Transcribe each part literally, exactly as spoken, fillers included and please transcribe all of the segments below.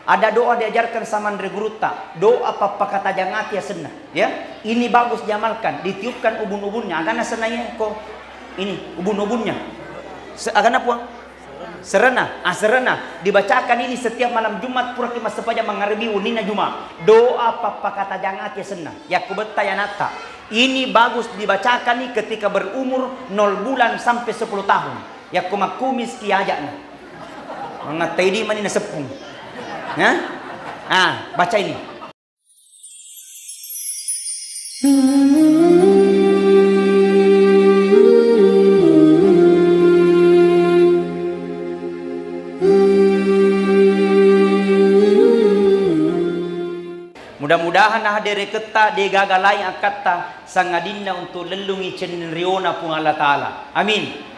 Ada doa diajarkan sama Andre Gurutta, doa pappakatajang ati asenna, ya. Ini bagus diamalkan, ditiupkan ubun-ubunnya, agana senna iya ko ini ubun-ubunnya. Se-, agana puang? Serena, ah, serena. Dibacakan ini setiap malam Jumat, puraki massempajang mangarebi wenninna Juma. Doa pappakatajang ati asenna. Yakko betta ya anatta. Ini bagus dibacakan nih ketika berumur nol bulan sampai sepuluh tahun. Yakko makkumiski aja'na. Mangatta idi mani naseppung. Hah? Ah, baca ini. Mudah-mudahan nah dereketta degaga lain akkatta sangadinna untuk lellungi cenriona Puang Allah Ta'ala. Amin.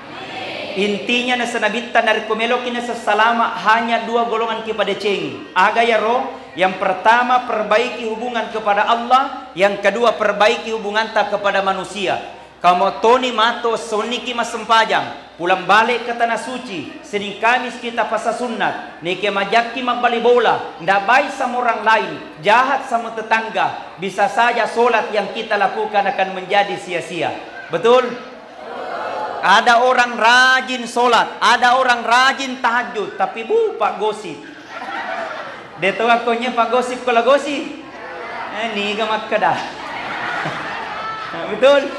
Intinya, nasa Nabitta, narekko meloki nasa salama, hanya dua golongan ki padecengi. Aga yaro? Yang pertama, perbaiki hubungan kepada Allah. Yang kedua, perbaiki hubunganta kepada manusia. Kamottoni mato sonniki massempajang, pulang balik ke tanah suci, Senin Kamis kita puasa sunnat, neke majakki mabbali bola, ndak baik sama orang lain, jahat sama tetangga, bisa saja sholat yang kita lakukan akan menjadi sia-sia. Betul? Ada orang rajin sholat, ada orang rajin tahajud, tapi bu, pak gosip. Deto akkonnya pak gosip, kalau gosip. Eh, niga makkeda. Betul?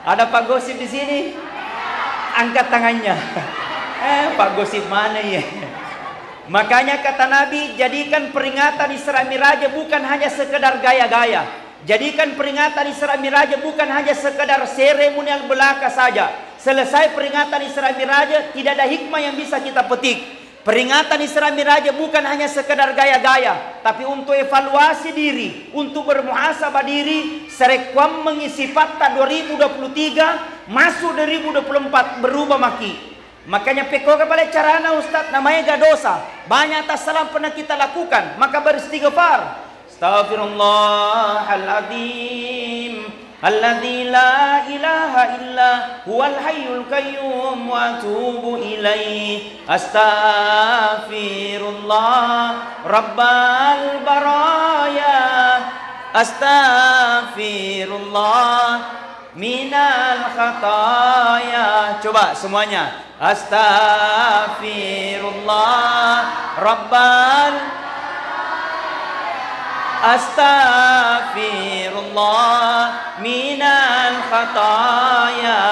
Ada pak gosip di sini? Angkat tangannya. Eh, pak gosip mana ya? Makanya kata Nabi, jadikan peringatan Isra Mi'raj bukan hanya sekedar gaya-gaya. Jadikan peringatan Isra Mi'raj bukan hanya sekedar seremonial belaka saja. Selesai peringatan Isra Mi'raj, tidak ada hikmah yang bisa kita petik. Peringatan Isra Mi'raj bukan hanya sekedar gaya-gaya, tapi untuk evaluasi diri, untuk bermuhasabah diri, sarekkuammengngi sipatta dua ribu dua puluh tiga, masuk dua ribu dua puluh empat, berubah maki. Makanya pekkoga pale carana, Ustaz, namaega dosa. Banyak tassalang pernah kita lakukan, maka beristighfar. Astaghfirullahaladzim alladzi la ilaha illa huwal hayyul qayyum wa atubu ilaih. Astaghfirullah rabbal baraya. Astaghfirullah minal khataya. Coba semuanya. Astaghfirullah rabbal, astaghfirullah minal khataya.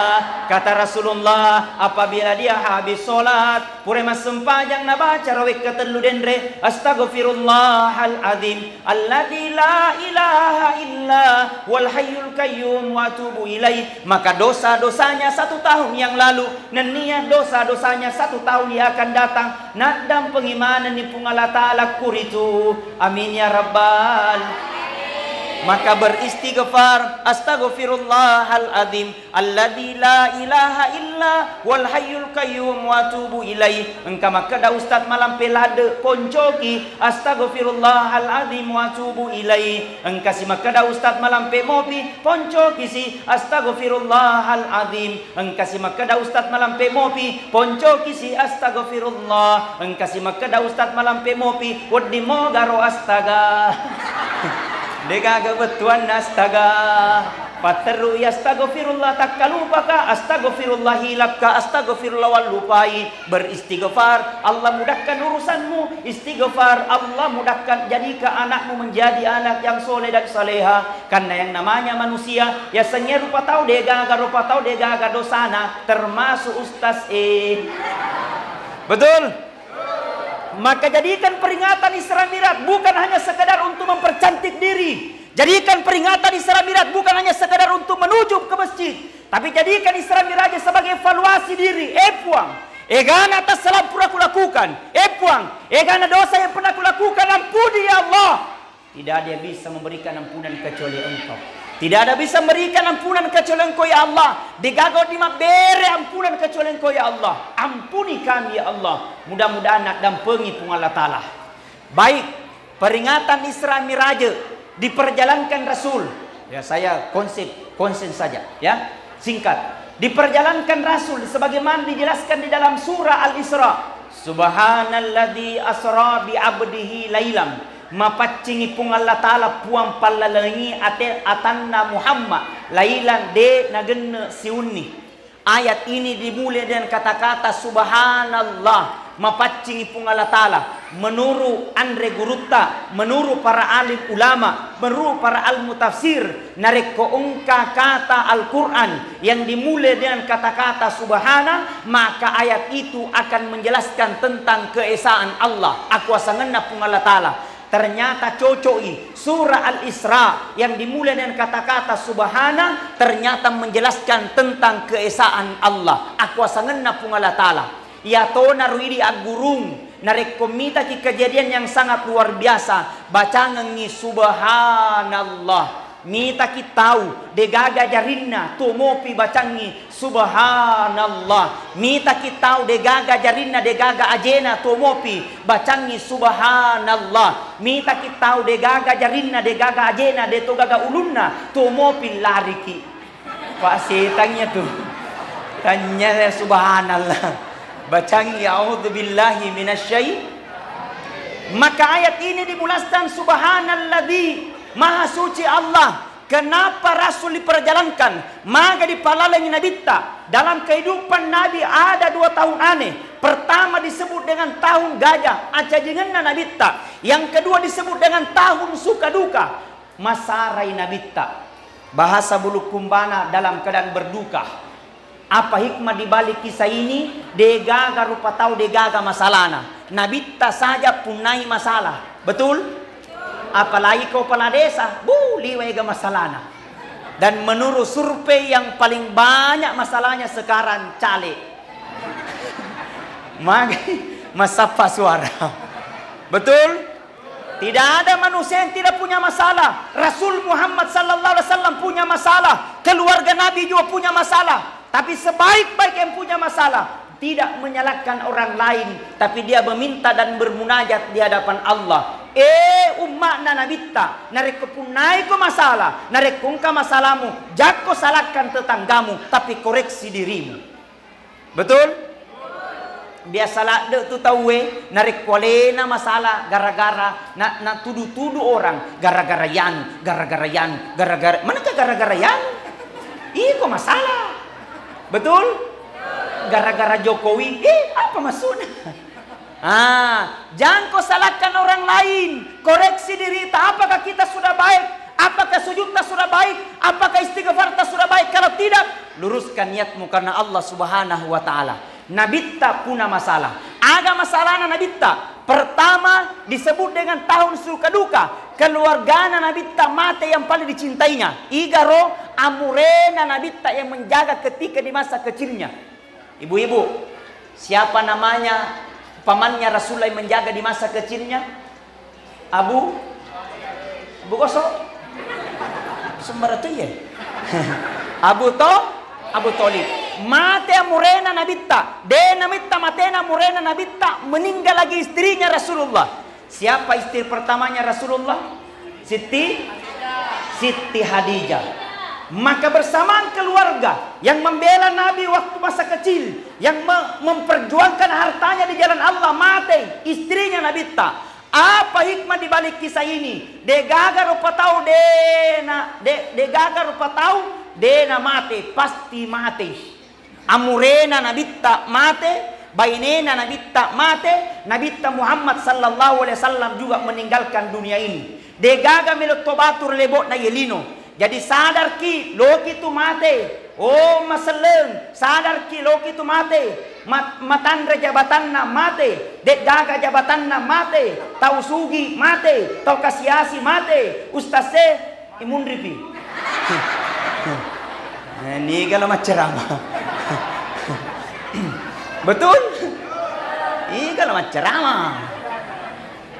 Kata Rasulullah, apabila dia habis sholat, pura massempajang, nabaca rawekka tellu denre, astaghfirullahal azim alladzi la ilaha illa huwal hayyul qayyum wa atubu ilaih, maka dosa-dosanya satu tahun yang lalu, nennia dosa-dosanya satu tahun yang akan datang, naddampengi manenni Puang Allah Ta'ala kuritu. Amin ya rabbal. Maka beristighfar, astaghfirullahal azim alladzi la ilaha illa huwal hayyul qayyum wa atubu ilaih. Engka makkeda ustaz malampe ladde, poncoki, astaghfirullahal azim wa atubu ilaih. Engkasi makkeda ustaz malampe mopi, poncoki si, astaghfirullahal azim. Engkasi makkeda ustaz malampe mopi, poncoki si, astaghfirullah. Engkasi makkeda ustaz malampe mopi, wedding mogaro astaga. Degaga bettuanna astaga. Patterui astaghfirullah takkalupaka, astaghfirullah hilapka, astaghfirullah wallupai. Beristighfar, Allah mudahkan urusanmu. Istighfar, Allah mudahkan, jadika anakmu menjadi anak yang soleh dan saleha. Karena yang namanya manusia, yasengnge rupa tau degaga, rupa tau degaga dosana, termasuk ustaz e. Betul? Maka jadikan peringatan Isra Mi'raj bukan hanya sekedar untuk mempercantik diri. Jadikan peringatan Isra Mi'raj bukan hanya sekedar untuk menuju ke masjid, tapi jadikan Isra Mi'raj sebagai evaluasi diri. Eh Puang, egana tassalang pura kulakukan. Eh Puang, egana dosa yang pernah kulakukan, ampuni ya Allah. Tidak ada yang bisa memberikan ampunan kecuali Engkau. Tidak ada bisa memberikan ampunan kecuali Engkau, ya Allah. Degaga wedding mabbere ampunan kecuali Engkau, ya Allah. Ampuni kami, ya Allah. Mudah-mudahan naddampengi Puang Allah Ta'ala. Baik, peringatan Isra Mi'raj diperjalankan Rasul. Ya, saya konsep, konsen saja, ya. Singkat. Diperjalankan Rasul sebagaimana dijelaskan di dalam surah Al-Isra. Subhanalladzi asra bi abdihi lailam. Mapaccingi Puang Allah Ta'ala, Puang pallalengi ate-, atanna Muhammad, lailan, de nagenne siunni. Ayat ini dimulai dengan kata-kata subhanallah. Mapaccingi Puang Allah Ta'ala. Menuru anre gurutta, menuru para alim ulama, menuru para almu tafsir, narekko engka kata Al-Quran yang dimulai dengan kata-kata subhana, maka ayat itu akan menjelaskan tentang keesaan Allah, akuasangenna Puang Allah Ta'ala. Ternyata coco'i. Surah Al-Isra yang dimulai dengan kata-kata subhana ternyata menjelaskan tentang keesaan Allah, akuasangenna Puang Allah Ta'ala. Iyatona ruidi aggurung, narekko mitaki kejadian yang sangat luar biasa, bacangengngi subhanallah. Mitaki tau degaga jarinna, tuo mopi bacangngi subhanallah. Mitaki tau degaga jarinna, degaga ajena, tuo mopi bacangngi subhanallah. Mitaki tau degaga jarinna, degaga ajena, deto gaga ulunna, tuo mopi lariki. Pak setannya tuh. Tanya subhanallah. Bacangngi a'udzubillahi minasyai. Maka ayat ini dimulai dengan subhanalladzi, maha suci Allah. Kenapa Rasul diperjalankan? Maga dipalalengi Nabitta? Dalam kehidupan Nabi ada dua tahun aneh. Pertama disebut dengan tahun gajah, acajingenna Nabitta. Yang kedua disebut dengan tahun suka duka. Masarai Nabitta. Bahasa Bulukumba na dalam keadaan berduka. Apa hikmah di balik kisah ini? Degaga rupa tau degaga masalana. Nabitta saja punnai masalah. Betul? Apalagi kepala desa, bu, liwega masalana. Dan menurut survei yang paling banyak masalahnya sekarang caleg. Magai massappa suara. Betul? Tidak ada manusia yang tidak punya masalah. Rasul Muhammad sallallahu alaihi wasallam punya masalah. Keluarga Nabi juga punya masalah. Tapi sebaik-baik yang punya masalah, tidak menyalahkan orang lain, tapi dia meminta dan bermunajat di hadapan Allah. Eh, umma'na Nabitta, narekko punnaiko masalah, narekko engka masalahmu, jakko salahkan tetanggamu, tapi koreksi dirimu. Betul? Biasa ladde tu tauwe, narekko alena masalah gara-gara na, natudu-tudu orang, gara-gara yanu, gara-gara yanu, gara-gara, manakah gara-gara yanu? Iko masalah. Betul? Gara-gara Jokowi, eh, apa maksudnya? Ah, jangko salahkan orang lain, koreksi dirita. Apakah kita sudah baik? Apakah sujudta sudah baik? Apakah istighfarta sudah baik? Kalau tidak, luruskan niatmu karena Allah Subhanahu wa Ta'ala. Nabitta puna masalah. Aga masalahna Nabitta? Pertama, disebut dengan tahun suka duka. Keluargana Nabitta mate yang paling dicintainya. Igaro amurena Nabitta yang menjaga ketika di masa kecilnya. Ibu-ibu, siapa namanya pamannya Rasulullah yang menjaga di masa kecilnya? Abu, Abu Koso? Sembara tu ya. Abu To, Abu Thalib. Mate amurena Nabitta. De Nabitta matena amurena Nabitta, meninggal lagi istrinya Rasulullah. Siapa istri pertamanya Rasulullah? Siti, Siti Khadijah. Maka bersamaan keluarga yang membela Nabi waktu masa kecil, yang me-, memperjuangkan hartanya di jalan Allah, mate istrinya Nabitta. Apa hikmah di balik kisah ini? Degaga rupa tau dena, de, degaga rupa tau dena mate, pasti mate. Amurena Nabitta mate, bainena Nabitta mate, Nabitta Muhammad sallallahu alaihi wasallam juga meninggalkan dunia ini. Degaga melo tobatu ri lebo'na ye lino. Jadi sadarki, loki tu mate. Oh, maselleng, sadarki, loki tu mate. Mat-, matanre jabatanna mate, de'gaga jabatanna mate, tau sugi mate, tau kasiasi mate, ustaz se, imunripi. Eh, niga lo macceramah. Betul? Iga lo macceramah.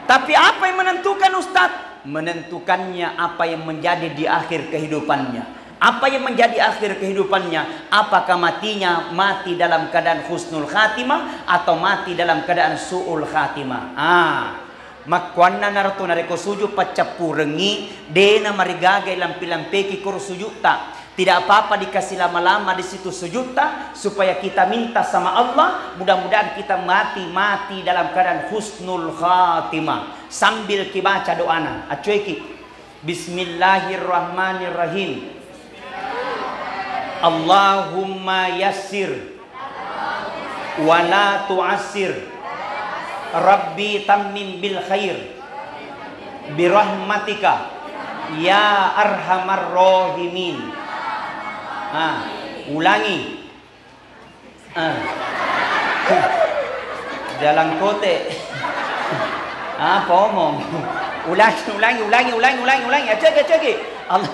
Tapi apa yang menentukan, Ustaz? Menentukannya apa yang menjadi di akhir kehidupannya. Apa yang menjadi akhir kehidupannya? Apakah matinya mati dalam keadaan husnul khatimah atau mati dalam keadaan su'ul khatimah? Ah, makkuannanaro tu narekko sujud paccappurengngi, dena marigaga lampi-lampeki koro sujutta. Tidak apa-apa dikasih lama-lama di situ sujudta, supaya kita minta sama Allah, mudah-mudahan kita mati, mati dalam keadaan husnul khatimah. Sambil kibaca doana, accueki. Bismillahirrahmanirrahim. Allahumma yassir wa la tu'assir. Rabbi tammim bil khair. Birahmatika ya arhamar rahimin. Ah, ulangi. Ah. Jalan kote. Apa omong? Ulangi, ulangi, ulangi, ulangi, ulangi, ulangi. Aceki, aceki. Al-,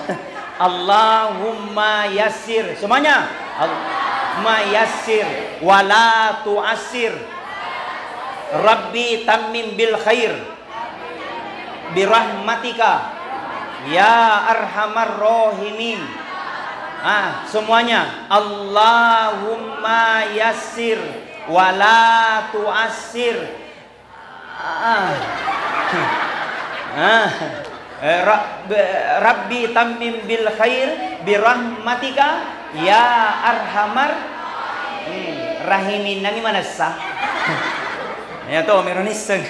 Allahumma yassir. Semuanya. Allahumma yassir. Wala tu'assir. Rabbi tammim bil khair. Birahmatika ya arhamar rahimin. Ah, semuanya. Allahumma yassir wala tu'assir. Ah. Ah. Eh, ra-, be-, Rabbi tammim bil khair birahmatika ya arhamar, hmm, rahimin. Nami manessa. Ya to, meronisseng.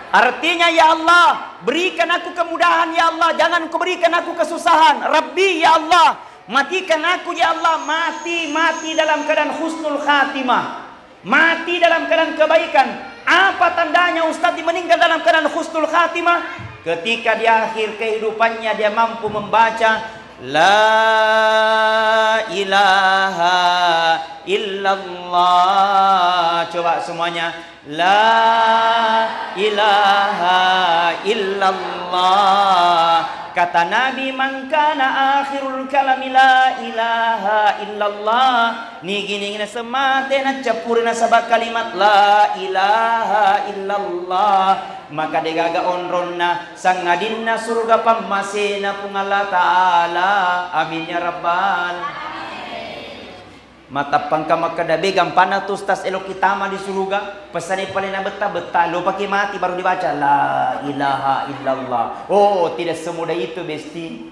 Artinya, ya Allah, berikan aku kemudahan, ya Allah, jangan kau berikan aku kesusahan. Rabbi, ya Allah, matikan aku, ya Allah, mati, mati dalam keadaan husnul khatimah. Mati dalam keadaan kebaikan. Apa tandanya Ustaz meninggal dalam keadaan husnul khatimah? Ketika di akhir kehidupannya dia mampu membaca la ilaha illallah. Coba semuanya. La ilaha illallah. Kata Nabi, "Man kana akhirul kalami la ilaha illallah." Nigi-nigi naseng mate naccappuri nasaba kalimat la ilaha illallah, maka degaga onronna sangadinna suruga pammasena Puang Allah Ta'ala. Amin ya rabbal. Matappangka makkeda, "Be, gampana tu Ustaz, eloki tama di suruga." Pesane pale nabetta-betta, lopaki mati baru dibaca, "La ilaha illallah." Oh, tidak semudah itu, Besti.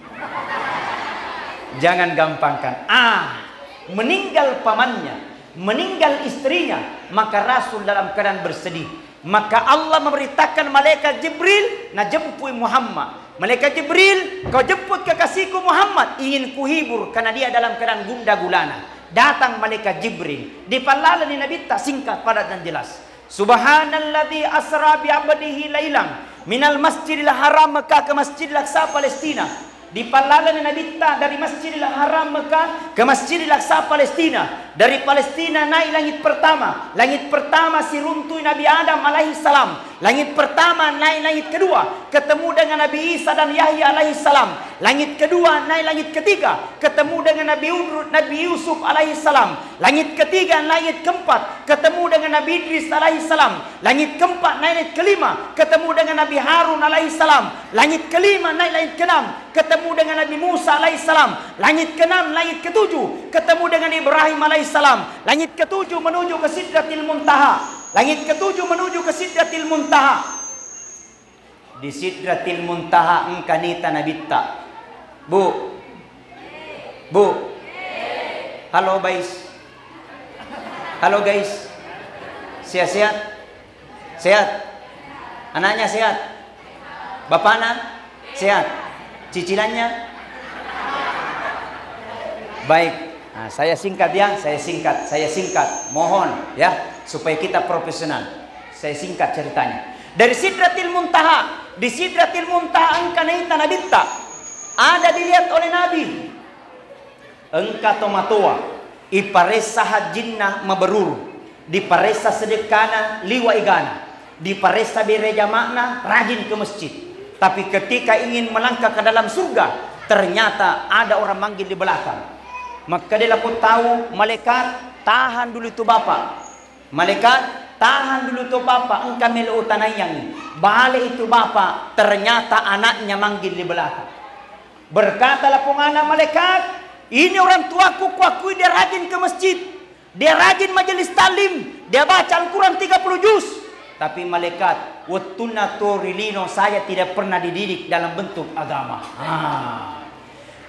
Jangan gampangkan. Ah, meninggal pamannya, meninggal istrinya, maka Rasul dalam keadaan bersedih. Maka Allah memerintahkan malaikat Jibril najempui Muhammad. "Malaikat Jibril, kau jemput kekasihku Muhammad, ingin kuhibur karena dia dalam keadaan gundah gulana." Datang malaikat Jibril, dipallalani Nabitta, singkat, padat, dan jelas. "Subhanalladzi asra bi abdihi lailam minal masjidil haram Mekah ke Masjidil Aqsa Palestina." Dipallalani Nabitta dari Masjidil Haram Mekah ke Masjidil Aqsa Palestina. Dari Palestina naik langit pertama. Langit pertama siruntui Nabi Adam alaihi salam. Langit pertama naik langit kedua, ketemu dengan Nabi Isa dan Yahya alaihi salam. Langit kedua naik langit ketiga, ketemu dengan Nabi Ur-, Nabi Yusuf alaihi salam. Langit ketiga naik langit keempat, ketemu dengan Nabi Idris alaihi salam. Langit keempat naik langit kelima, ketemu dengan Nabi Harun alaihi salam. Langit kelima naik langit keenam, ketemu dengan Nabi Musa alaihissalam. Langit keenam, langit ketujuh, ketemu dengan Ibrahim alaihissalam. Langit ketujuh menuju ke Sidratil Muntaha. Langit ketujuh menuju ke Sidratil Muntaha. Di Sidratil Muntaha engka nita Nabitta. Bu. Bu. Halo, guys. Halo, guys. Sehat-sehat? Sehat? Anaknya sehat? Bapaknya sehat? Cicilannya? Baik. Nah, saya singkat ya, saya singkat, saya singkat. Mohon ya, supaya kita profesional. Saya singkat ceritanya. Dari Sidratil Muntaha, di Sidratil Muntaha engka naita Nabitta. Ada dilihat oleh Nabi. Engka tomatoa, iparessa hajjinna mabrur, diparessa sedekkana liwa egana, diparessa bere jama'na rajin ke masjid. Tapi ketika ingin melangkah ke dalam surga, ternyata ada orang manggil di belakang. Makkeda lako tau, "Malaikat, tahan dulu itu bapak." Malaikat, "Tahan dulu to bapak, engka melo utanaiyangngi." Bale itu bapak, ternyata anaknya manggil di belakang. Berkatalah pungana malaikat, "Ini orang tuaku, kuakui dia rajin ke masjid, dia rajin majelis taklim, dia baca Al-Quran tiga puluh juz." Tapi malaikat, "Wettunna to ri lino saya tidak pernah dididik dalam bentuk agama." Ah.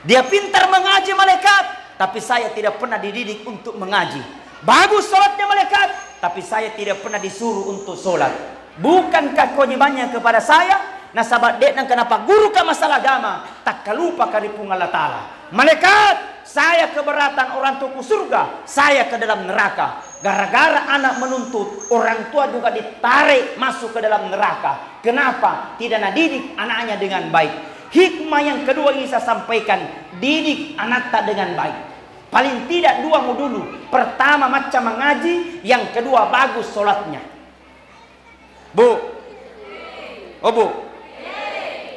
Dia pintar mengaji, malaikat, tapi saya tidak pernah dididik untuk mengaji. Bagus sholatnya, malaikat, tapi saya tidak pernah disuruh untuk sholat. Bukankah kewajibannya kepada saya? Nasaba de' nengka napagguru ka masalah agama, takkalupa ka ri Puang Allah Ta'ala. Malaikat, saya keberatan orang tuaku surga, saya ke dalam neraka. Gara-gara anak menuntut, orang tua juga ditarik masuk ke dalam neraka. Kenapa? Tidak nadidik anaknya dengan baik. Hikmah yang kedua ingin saya sampaikan, didik anakta dengan baik. Paling tidak dua mo dulu. Pertama, macca mengaji, yang kedua, bagus sholatnya. Bu, oh, Bu,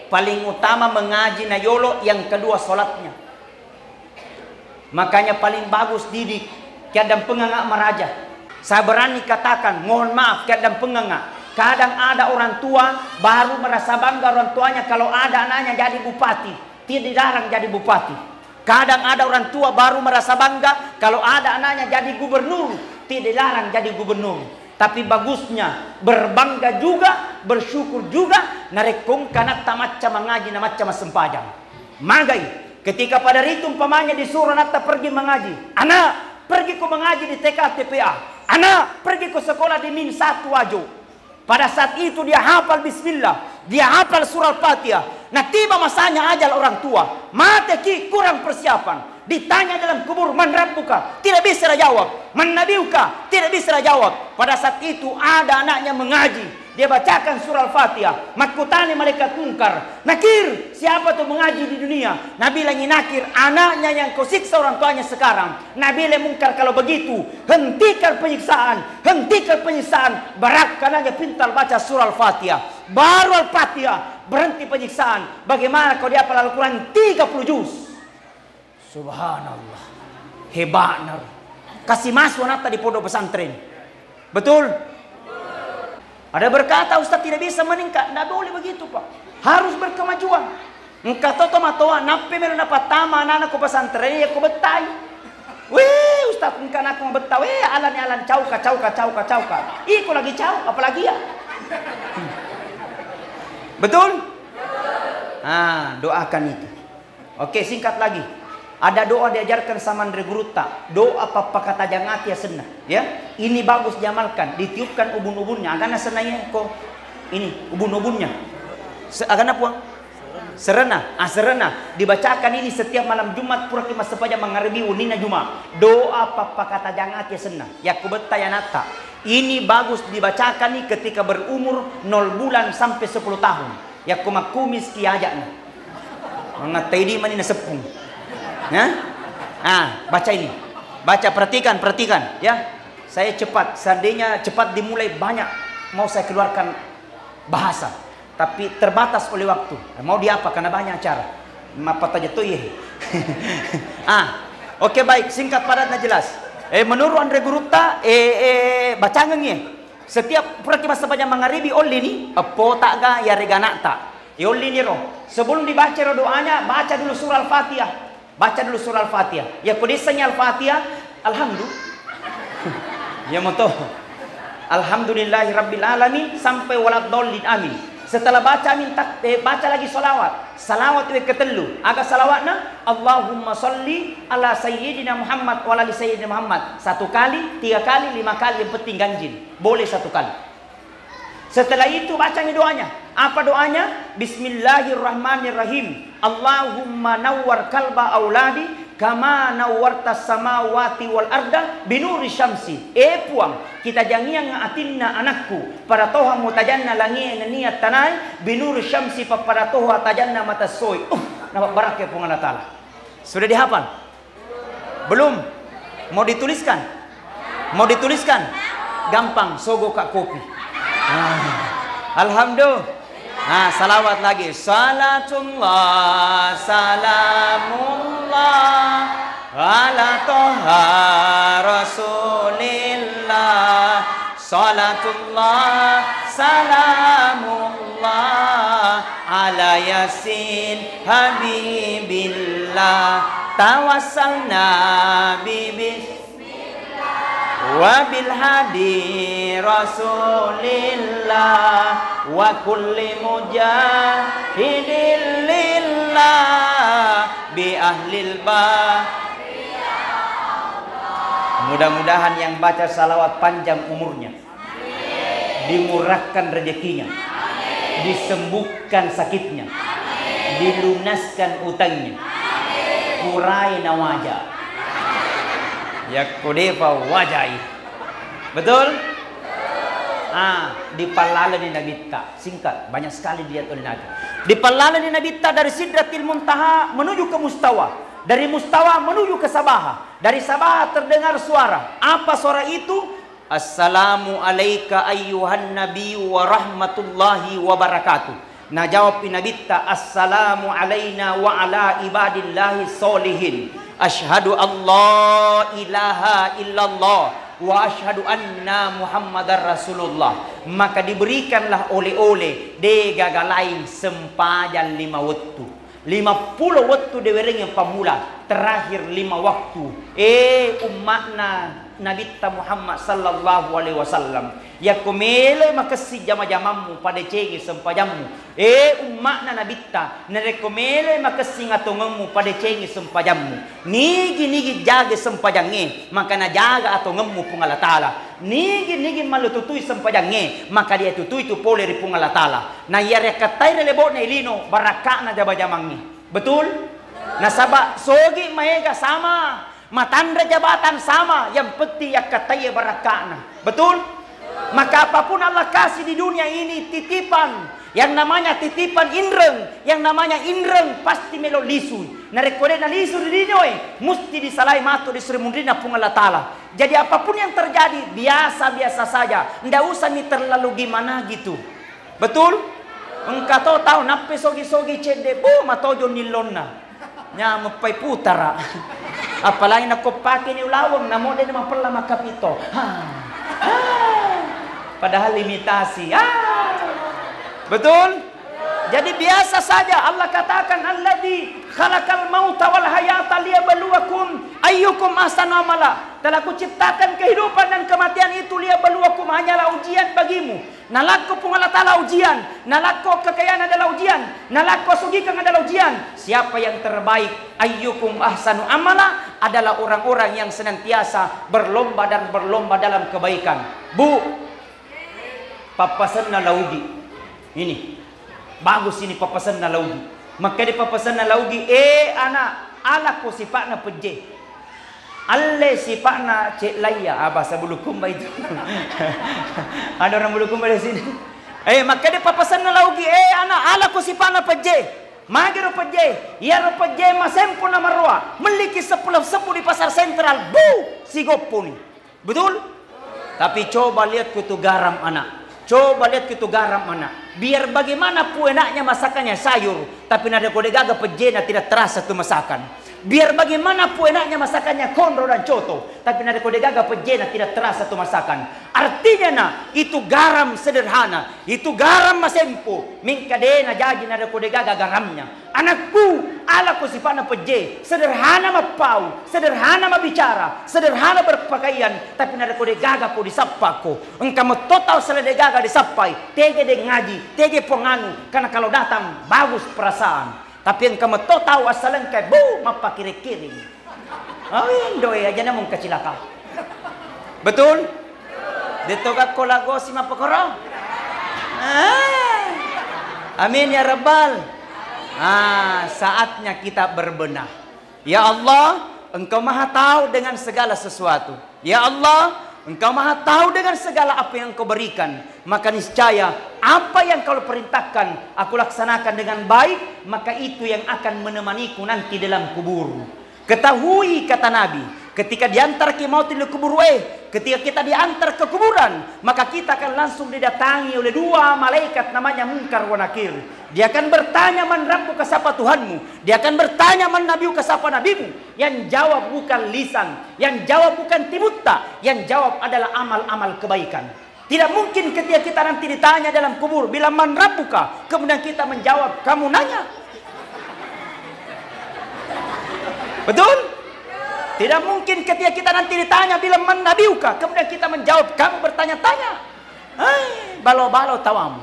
paling utama mengaji na yolo, yang kedua sholatnya. Makanya paling bagus didik, keadaan pengenga maraja. Saya berani katakan, mohon maaf, keadaan pengenga. Kadang ada orang tua baru merasa bangga orang tuanya kalau ada anaknya jadi bupati, tidak dilarang jadi bupati. Kadang ada orang tua baru merasa bangga kalau ada anaknya jadi gubernur, tidak dilarang jadi gubernur. Tapi bagusnya berbangga juga, bersyukur juga, narekko engka anatta macca mangaji na macca massempajang. Magai, ketika pada ritu umpamanya disuruh anatta pergi mengaji, "Anak, pergi ko mengaji di T K T P A. Anak, pergi ko sekolah di Min satu Wajo." Pada saat itu dia hafal bismillah, dia hafal surah Al-Fatihah. Nah, tiba masanya ajal orang tua, mate ki, kurang persiapan. Ditanya dalam kubur, "Man rabbuka?" Tidak bisa dia jawab. "Man nabiuka?" Tidak bisa dia jawab. Pada saat itu ada anaknya mengaji. Dia bacakan surah Al-Fatihah. Makkutani malaikat Mungkar, "Nakir, siapa tuh mengaji di dunia?" Nabilangi Nakir, "Anaknya yang kau siksa orang tuanya sekarang." Nabilang Mungkar, "Kalau begitu, hentikan penyiksaan, hentikan penyiksaan." Barakkan aja pintar baca surah Al-Fatihah. Baru Al-Fatihah, berhenti penyiksaan. Bagaimana kau dihafal Al-Quran tiga puluh juz? Subhanallah. Hebatna. Kasih masuk anatta di pondok pesantren. Betul? Ada berkata, "Ustaz, tidak bisa meningkat." Nggak boleh begitu, Pak. Harus berkemajuan. Engka to tomatoa, nappe melo napattama anana ko pesantren, ya ko bettai. "Weh, Ustaz, engka anakku mabetta, weh, alani, alani, cauka, cauka, cauka, cauka." Iko lagi cau, apalagi ya. Betul? Ah, doakan itu. Oke, singkat lagi. Ada doa diajarkan sama Andre Gurutta. Doa pappakatajang ati asenna. Ya, ini bagus diamalkan. Ditiupkan ubun-ubunnya. Agana asenna iya ko ini ubun-ubunnya. Se-, agana puang? Serena. Ah, serena. Dibacakan ini setiap malam Jumat puraki massempajang mangaribi wenninna Jumat. Doa pappakatajang ati asenna. Yakko betta anatta. Ini bagus dibacakan nih ketika berumur nol bulan sampai sepuluh tahun. Yakko makkumiski aja'na. Mangattai di mani naseppung. Ya? Ah, baca ini. Baca, perhatikan, perhatikan, ya. Saya cepat, seandainya cepat dimulai banyak mau saya keluarkan bahasa. Tapi terbatas oleh waktu. Mau diapa? Karena banyak acara. Mappatajeng to iye. Ah, oke, baik, singkat padat na jelas. Eh, menurut Andre Gurutta, eh, eh, bacangeng iye. Setiap puraki massempajang mangaribi, ollini, eppota ga, yarega anakta. E, ollini ro. Sebelum dibaca ro doanya, baca dulu surah Al-Fatihah. Baca dulu surah Al-Fatihah. Yakko diissengngi Al-Fatihah, alhamdu-, iya moto. Alhamdulillahi rabbil alamin sampai waladdallin, amin. Setelah baca amin, tak, eh, baca lagi salawat. Salawat wekka tellu. Aga salawatna? Allahumma salli ala sayyidina Muhammad wa ala ali sayyidina Muhammad. Satu kali, tiga kali, lima kali, yang penting ganjil. Boleh satu kali. Setelah itu, bacangi doanya. Apa doanya? "Bismillahirrahmanirrahim. Allahumma nawwar kalba auladi kama nawwartas samawati wal arda binuri syamsi." Eh Puang, kita jangiang atinna anakku, pada toha mutajanna langie nennia tanae, binuri syamsi, pappada toha tajanna matessoi. Uh, napabbarakke Puang Allah Ta'ala. Sudah dihafal? Belum? Mau dituliskan? Mau dituliskan? Gampang, sogo ka kopi. Ah. Alhamdulillah. Nah, salawat lagi. Salatullah, salamullah, ala toha rasulillah. Salatullah, salamullah, ala Yasin habibillah. Tawassalna bi, bi, wa bil hadi rasulillah, wa kulli mujahidin lillah, bi Lil ba-, mudah-mudahan yang baca salawat panjang umurnya, dimurahkan rezekinya, disembuhkan sakitnya, dilunaskan utangnya, purai nawaja. Yakko depa wajai. Betul? Ah, dipallaleni Nabitta. Singkat, banyak sekali dilihat oleh Nabi. Dipallaleni Nabitta dari Sidratil Muntaha menuju ke Mustawa, dari Mustawa menuju ke Sabaha, dari Sabaha terdengar suara. Apa suara itu? "Assalamu alaika ayyuhan nabiyyu wa rahmatullahi wa barakatuh." Najawabpi Nabitta, "Assalamu alaina wa ala ibadillahi sholihin. Asyhadu an la ilaha illallah wa asyhadu anna Muhammadar Rasulullah." Maka diberikanlah oleh-oleh, degaga lain sempajang lima wettu. Lima pulo wettu dewereng yang pammula, terakhir lima waktu. Eh, umma'na Nabitta Muhammad sallallahu alaihi wasallam. Yakko mele makessing jama-jamammu, padecengi sempajammu. Eh, umma'na Nabitta, narekko mele makessing atongemmu, padecengi sempajammu. Nigi-nigi jaga sempajangnge, maka najaga atongemmu Puang Allah Ta'ala. Nigi-nigi malututui sempajangnge, maka dia tutui tu pole ri Puang Allah Ta'ala. Na iya riakkattai ri lebo'na ilino, barakka'na jama-jamangnge. Betul? Nasaba sogi maega sama, matanre jabatan sama, yang penting yakkattaiye barakka'na. Betul? Maka apapun Allah kasih di dunia ini titipan. Yang namanya titipan inreng, yang namanya inreng pasti melo lisu. Narekko de nalisu ri linoe, musti disalai matu di sri munrinna Puang Allah Ta'ala. Jadi apapun yang terjadi, biasa-biasa saja. Ndak usah mi terlalu gimana gitu. Betul? Engka to tau nappe sogi-sogi cedde, bu, matojo nillonna. Nyameppai putara. Apalagi nakko pakeni ulaweng, namo de mapella makkapito. Ha. Ha. Padahal imitasi. Ha. Betul? Jadi biasa saja. Allah katakan, "Alladzi khalaqal mauta wal hayata liyabluwakum ayyukum ahsanu amala." Telah kuciptakan kehidupan dan kematian itu liyabluwakum, hanyalah ujian bagimu. Nalakko Puang Allah Ta'ala ujian, nalakko kekayaan adalah ujian, nalakko sugikeng adalah ujian. Siapa yang terbaik? Ayyukum ahsanu amala adalah orang-orang yang senantiasa berlomba dan berlomba dalam kebaikan. Bu, pappasenna laugi. Ini. Bagus ini pappasenna laugi. Makkeda pappasenna laugi, eh, anak, alako sipa'na pejje. Alle sipa'na ce'laiya, ah, bahasa Bulukumba itu. Ada orang Bulukumba di sini. Eh, makkeda pappasenna laugi, eh, anak, alako sipa'na pejje. Magero pejje, iyaro pejje masempo na maroa, melliki seppulo sebbu di Pasar Sentral, bu, sigopponi. Betul? Tapi coba lihat kutu garam, anak. Coba lihat kutu garam, anak. Biar bagaimana pun enaknya masakannya sayur, tapi narekko degaga pejjena tidak terasa tu masakan. Biar bagaimana pun enaknya masakannya konro dan coto, tapi narekko degaga pejjena tidak terasa tu masakan. Artinya, nak, itu garam sederhana, itu garam masempo, mingka de najaji narekko degaga garamnya. Anakku, alako sipa'na pejje, sederhana mappau, sederhana mabbicara, sederhana berpakaian, tapi narekko degaga ko disappako, engka metto tau sala degaga disappai, tege de ngaji, tege puang anu, karena kalau datang bagus perasaan. Tapi engka metto tau assalengkai, bu, mappakkiring-kiring. Awi, indoe aja namu engka cilaka. Betul? Detto gakko lagosi mappakoro? Ah. Amin ya rabbal. Ah, saatnya kita berbenah. Ya Allah, Engkau Maha Tahu dengan segala sesuatu. Ya Allah, Engkau Maha Tahu dengan segala apa yang Engkau berikan. Maka niscaya apa yang Kau perintahkan, aku laksanakan dengan baik, maka itu yang akan menemaniku nanti dalam kubur. Ketahui kata Nabi, ketika diantarki maut ila kubur, eh, ketika kita diantar ke kuburan, maka kita akan langsung didatangi oleh dua malaikat namanya Munkar wa Nakir. Dia akan bertanya, "Man rabbuka?" Siapa Tuhanmu? Dia akan bertanya, "Man nabiyuka?" Siapa nabimu? Yang jawab bukan lisan, yang jawab bukan timutta, yang jawab adalah amal-amal kebaikan. Tidak mungkin ketika kita nanti ditanya dalam kubur, "Bilang man rabbuka?" Kemudian kita menjawab, "Kamu nanya." Betul? Tidak mungkin ketika kita nanti ditanya, "Bilang man nabiyuka?" Kemudian kita menjawab, "Kamu bertanya-tanya." Hai, balo-balo tawamu.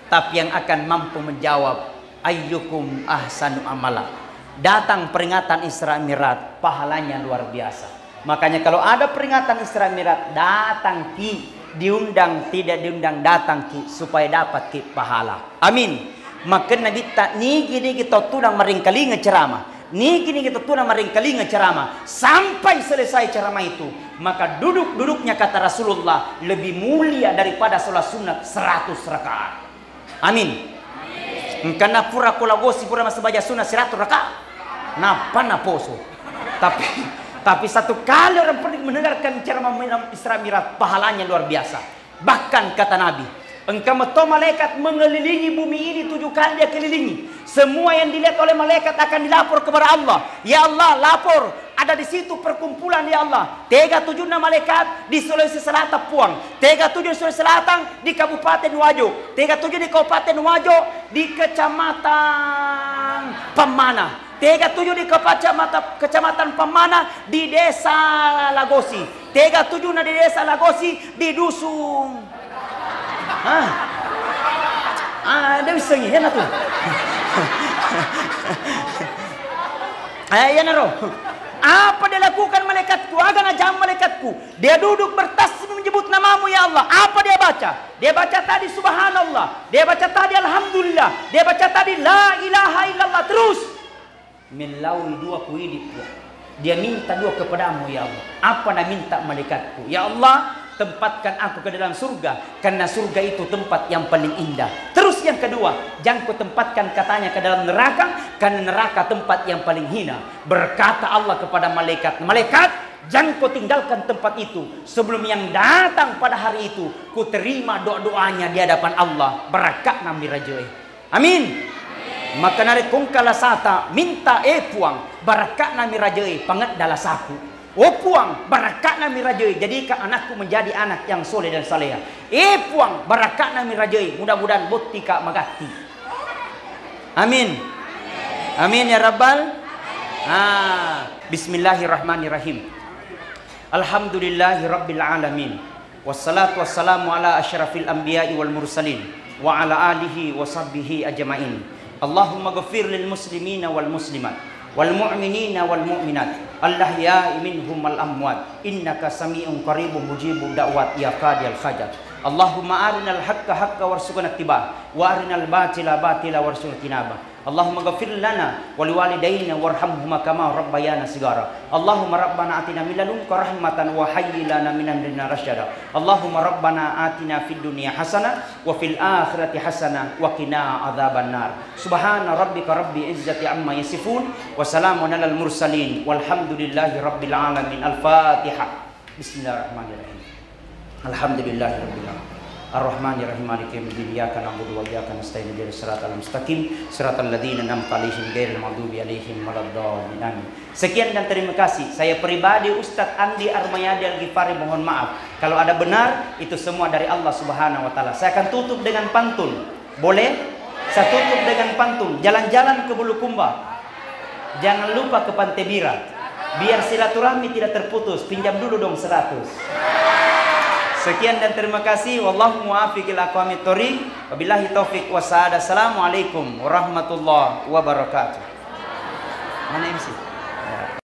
Tapi yang akan mampu menjawab, "Ayyukum ahsanu amala." Datang peringatan Isra Mi'raj, pahalanya luar biasa. Makanya kalau ada peringatan Isra Mi'raj, datang ki, diundang tidak diundang, datang ki supaya dapat ki pahala. Amin. Makenna bitta nigi-nigi tau tudang maringkalinga ceramah, nigi-nigi tau tudang maringkalinga ceramah, sampai selesai ceramah itu, maka duduk-duduknya, kata Rasulullah, lebih mulia daripada sholat sunnah seratus rakaat. Amin. Engkana pura ko lagosi, pura massempajang sunna seratus rakaat, nappa naposo. Tapi, tapi satu kali orang pergi mendengarkan ceramah malam Isra Mi'raj, pahalanya luar biasa. Bahkan kata Nabi, engka meto malaikat mengelilingi bumi ini tujuh kali, dia kelilingi. Semua yang dilihat oleh malaikat akan dilapor kepada Allah. Ya Allah, lapor, ada di situ perkumpulan, ya Allah. Tega tujunna malaikat? Di Sulawesi Selatan, Puang. Tega tuju di Sulawesi Selatan? Di Kabupaten Wajo. Tega tuju di Kabupaten Wajo? Di Kecamatan Pamana. Tega tuju di Kecamatan, Kecamatan Pamana? Di Desa Lagosi. Tega tujunna di Desa Lagosi? Di Dusun. Hah? Ah, de wissengi, iyana tu. Eh, iyanaro. Apa dilakukan malaikatku? Aga najama malaikatku? Dia duduk bertasbih menyebut namamu, ya Allah. Apa dia baca? Dia baca tadi subhanallah. Dia baca tadi alhamdulillah. Dia baca tadi la ilaha illallah. Terus. Mellaui dua ku idi, Puang. Dia minta dua kepadamu, ya Allah. Apa naminta malaikatku? Ya Allah, tempatkan aku ke dalam surga, karena surga itu tempat yang paling indah. Terus yang kedua, jangko tempatkan katanya ke dalam neraka, karena neraka tempat yang paling hina. Berkata Allah kepada malaikat, "Malaikat, jangko tinggalkan tempat itu. Sebelum yang datang pada hari itu, kuterima doa-doanya di hadapan Allah." Barakka' nami rajoe. Amin. Maka narekko engka lasata minta, "Eh Puang, barakka'na mi rajae, pangedda lasaku. Oh Puang, barakka'na mi rajae, jadikan anakku menjadi anak yang soleh dan saleha. Eh Puang, barakka'na mi rajae, mudah-mudahan bottika magatti." Amin. Amin ya rabbal. Ah, bismillahirrahmanirrahim. Alhamdulillahi rabbil alamin. Wassalatu wassalamu ala asyrafil anbiya'i wal mursalin wa ala alihi wa sahbihi ajma'in. Allahumma ghafir lil muslimina wal muslimat wal mu'minina wal mu'minat al ahya'i minhum wal amwat innaka sami'un qaribun mujibud da'wat ya qadiyal hajat. Allahumma arinal haqqa haqqa warzuqna ittiba wa arinal batila batila warzuqna tinaba. Allahumma ghafir lana wa liwalidaina warhamhuma kama rabbayana sigara. Allahumma rabbana atina min ladunka rahmatan wa hayyi lana min amrina rasyada. Allahumma rabbana atina fid dunya hasanah wa fil akhirati hasanah wa qina adzaban nar. Subhana rabbika rabbil izzati amma yasifun wa salamun alal mursalin walhamdulillahi rabbil alamin. Al-Fatihah. Bismillahirrahmanirrahim. Alhamdulillahirabbil alamin. Arrahmanirrahim. Maliki yaumiddin. Iyyaka na'budu wa iyyaka nasta'in. Ihdinas siratal mustaqim. Siratal ladzina an'amta 'alaihim ghairil maghdubi 'alaihim waladdallin. Amin. Sekian dan terima kasih. Saya pribadi Ustadz Andi Armayadi Al-Ghifari mohon maaf. Kalau ada benar, itu semua dari Allah Subhanahu wa taala. Saya akan tutup dengan pantun. Boleh? Saya tutup dengan pantun. Jalan-jalan ke Bulukumba. Jangan lupa ke Pantai Bira. Biar silaturahmi tidak terputus, pinjam dulu dong seratus. Sekian dan terima kasih. Wallahu muwaffiq ila aqwamit thoriq. Wabillahi taufiq wassaada. Assalamualaikum warahmatullahi wabarakatuh. Mana M C? Ya.